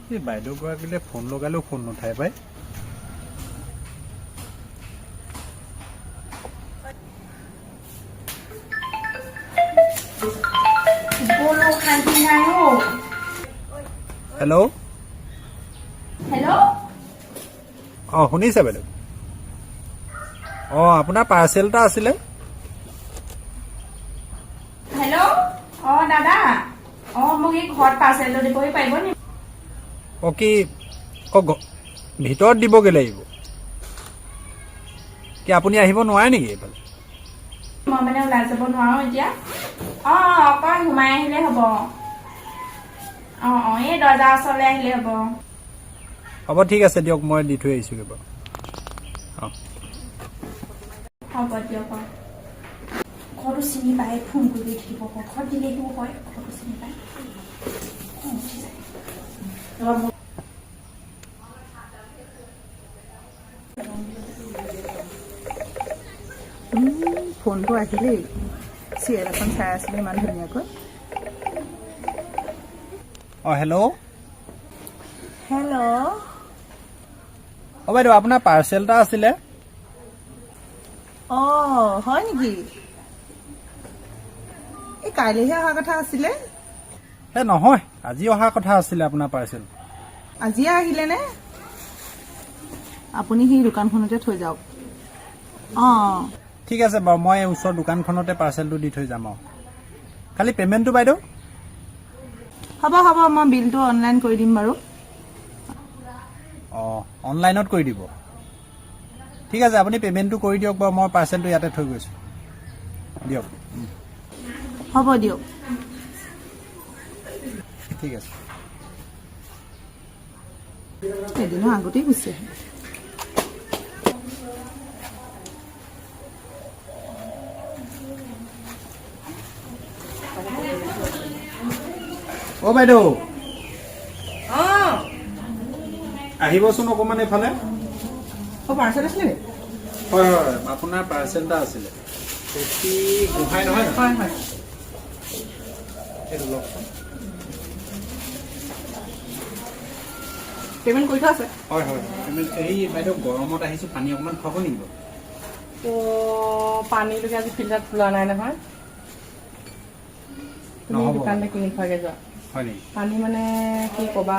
এই বাইদেউগৰাকীলৈ ফোন লগালেও ফোন নুঠাই পাই। বোলো শান্তি নাই অ। হেল্ল'। হেল্ল'। অঁ, শুনিছে বাইদেউ? অঁ, আপোনাৰ পাৰ্চেল এটা আছিলে। হেল্ল', অ দাদা, অ মোক এই ঘৰত পাৰ্চেলটো দিবহি পাৰিব নি? অঁ, কি অঁ ভিতৰত দিবগৈ লাগিব কি? আপুনি আহিব নোৱাৰে নেকি এইফালে? মই মানে ওলাই যাব নোৱাৰো এতিয়া। অ অ, অকণ সোমাই আহিলে হ'ব। অ অ, এই দৰ্জাৰ ওচৰলৈ আহিলে হ'ব। হ'ব, ঠিক আছে দিয়ক, মই দি থৈ আহিছোগৈ বাৰু। অঁ। হ'ব দিয়ক। অ, ঘৰটো চিনি পায়, ফোন কৰি থাকিব। ঘৰত দিলেহিও হয়, ঘৰটো চিনি পায়। খং উঠি যায়। ফোনটো আহিলেই। চিৰিয়েল এখন চাই আছিলোঁ ইমান ধুনীয়াকৈ। অঁ, হেল্ল'। হেল্ল'। অঁ বাইদেউ, আপোনাৰ পাৰ্চেল এটা আছিলে। অঁ, হয় নেকি? এই কাইলৈহে অহা কথা আছিলে। হে, নহয়, আজি অহা কথা আছিলে আপোনাৰ পাৰ্চেল। আজিয়ে আহিলেনে? আপুনি সেই দোকানখনতে থৈ যাওক। অঁ। ঠিক আছে বাৰু, মই ওচৰৰ দোকানখনতে পাৰ্চেলটো দি থৈ যাম। আৰু খালি পে'মেণ্টটো বাইদেউ? হ'ব হ'ব, মই বিলটো অনলাইন কৰি দিম বাৰু। অঁ, অনলাইনত কৰি দিব। ঠিক আছে, আপুনি পে'মেণ্টটো কৰি দিয়ক বাৰু, মই পাৰ্চেলটো ইয়াতে থৈ গৈছোঁ দিয়ক। হ'ব দিয়ক। ঠিক আছে। এদিনৰ আগতেই গুচি আহে। অ' বাইদেউ। অঁ। আহিবচোন অকণমান এইফালে। অঁ, পাৰ্চেল আছিলে নি? হয় হয়, আপোনাৰ পাৰ্চেল এটা আছিলে। পেটি গোহাঁই নহয় জানো? হয় হয়। এইটো লওকচোন। পে'মেণ্ট কৰি থোৱা আছে? হয় হয়, পে'মেণ্ট। এই বাইদেউ, গৰমত আহিছোঁ, পানী অকণমান খুৱাব নেকি বাৰু? অ' পানীলৈকে আজি ফিল্টাৰত খোলা নাই নহয়। তুমি নহ'ব। দোকানতে কিনি খোৱাগে যোৱা। হয় নেকি? পানী মানে কি ক'বা।